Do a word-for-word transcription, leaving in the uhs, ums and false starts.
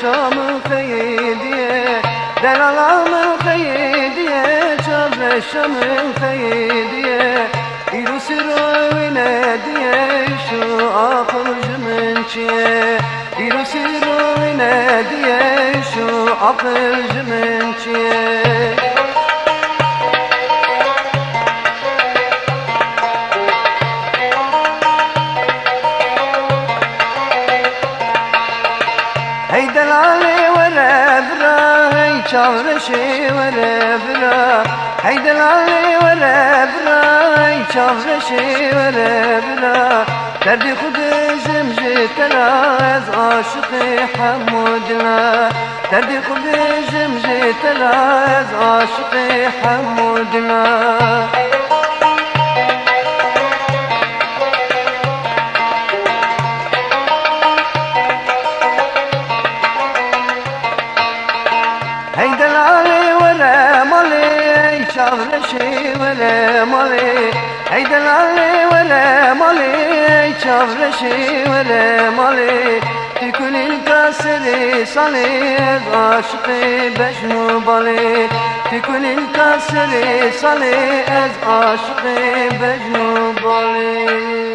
Şa min xeyîdiye, delala min xeyîdiye, çavreşa min xeyîdiye. Îro sîro wî nediye, şo aqil ji min çi ye? Îro sîro wî nediye, şo aqil ji min çi ye? Hey delalê were vira, hey çavreşê were vira. Hey delalê were vira, hey çavreşê were vira. Derdê xwe dijim ji te re, ez aşiqê hemû dila. Derdê xwe bijim ji te re, ez aşiqê hemû dila. Hey delalê were malê, hey çavreşê were malê. Hey delalê were malê, hey çavreşê were malê. Ti kulîlka serê salê, ez aşiqê bejn û balê. Ti kulîlka serê salê, ez aşiqê bejn û balê.